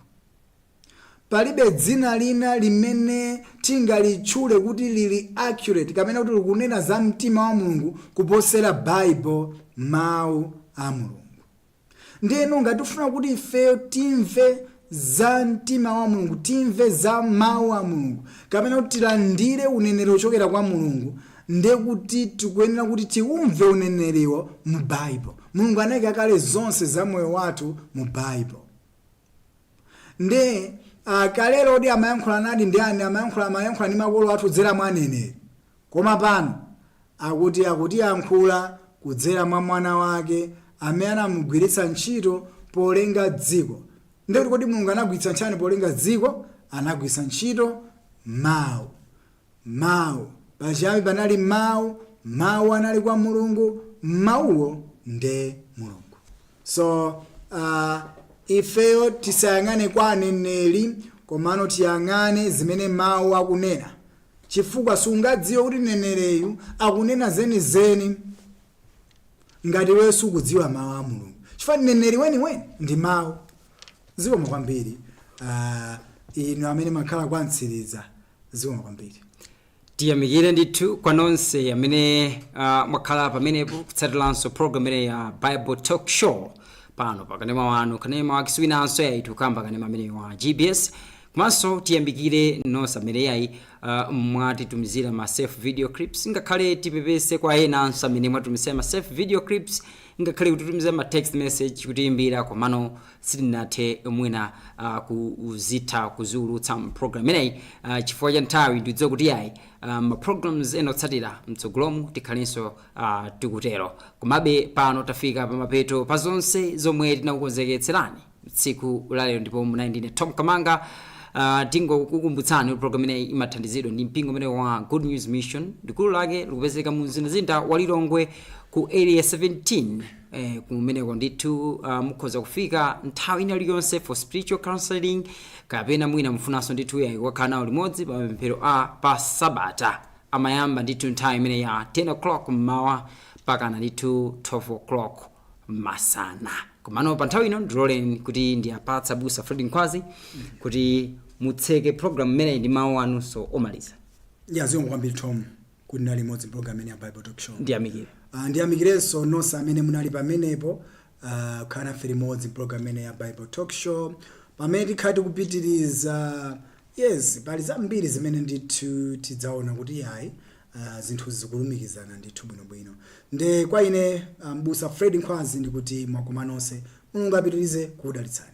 [SPEAKER 1] Palibe dzina lina limene tingalitchule kuti lili accurate kapena kuti likunena za mtima wa Mulungu kuposera Bible, mawu a Mulungu. Ndiyeno ngati tifuna kuti ifeyo timve za mtima wa Mulungu, timve za mawu a Mulungu, kapena kuti tilandire uneneri ochokera kwa Mulungu, ndekuti tikuyenera kuti tiumve uneneriwo mu Bible. Mulungu anayika kale zonse za moyo wathu mu Bible. Nde kalero odi amayankhula nadi ndi ani? Amayankhula ndi makolo athu kudzera mwa aneneri, koma pano akuti akutiyankhula kudzera mwa mwana wake amene anamugwiritsa ntchito polenga dziko. Ndekuti kodi Mulungu anagwiritsa ntchito polenga dziko? Anagwiritsa ntchito mawu. Mawu. Pachiyambi panali mawu, mawu anali kwa Mulungu, mawuwo nde Mulungu. So ifeyo tisayang'ane kwa aneneri, komano tiyang'ane zimene mawu akunena, chifukwa sungadziwe kuti mnenereyu akunena zenizeni ngati iweyo sukudziwa mawu a Mulungu, chifukwa mneneri weniweni ndi mawu. Zikomo kwambiri inu amene makhala kwa Mtsiriza, zikomo kwambiri.
[SPEAKER 2] Tiyamikire ndithu kwa nonse amene mwakhala pamenepo kutsatiranso program imene ya Bible Talk Show pano pa kanema wanu, kanema wake siwinanso yayi, tikukamba kanema amene wa GBS. Komanso tiyamikire nonse amene yayi mwatitumizira ma self video clips, ngakhale tipepese kwa enanso amene mwatumizira ma self video clips, ngakhale kutitumizira ma text message, kutiyimbira, komano sitinathe mwina kuzitha kuziulutsa program imeneyi chifukwa cha nthawi. Ndidziwa kuti yayi ma programs ena otsatira mtsogolomu tikhalenso tikutero. Komabe pano tafika pamapeto pa zonse zomwe tinakukonzeketserani tsiku lalero, ndipo munali ndine Tom Kamanga. Tingokukumbutsani kuti program imeneyi imathandizidwa ndi mpingo umene wa Good News Mission. Likulu lake likupezeka mu mzinda wa Lilongwe ku Area 17. Kumeneko ndithu mukhoza kufika nthawi ina iliyonse for spiritual counseling, kapena mwina mufunanso ndithu yayi kukhala nawo limodzi pa mapemphero a pa Sabata. Amayamba ndithu nthawi imene ya 10 o'clock mmawa pakana ndithu 12 o'clock masana. Komano pa nthawi ino ndiloleni kuti ndiyapatsa Busa Fred Nkhwazi kuti mutseke program imeneyi ndi mawu anunso omaliza.
[SPEAKER 1] Ya, zikomo kwambiri Tom kuti nali limodzi program imene ya Bible Talk Show.
[SPEAKER 2] Ndiyamikire.
[SPEAKER 1] Ndiyamikirenso nonse amene munali pamenepo kukhala nafe limodzi program imene ya Bible Talk Show pamene tikhala tikupitiriza. Yes, pali zambiri zimene ndithu tidzaona kuti yayi zinthu zikulumikizana ndithu bwinobwino. Nde kwa ine Mbusa Fred Nkhwazi ndikuti mwakoma nonse, Mulungu apitirize kukudalitsani.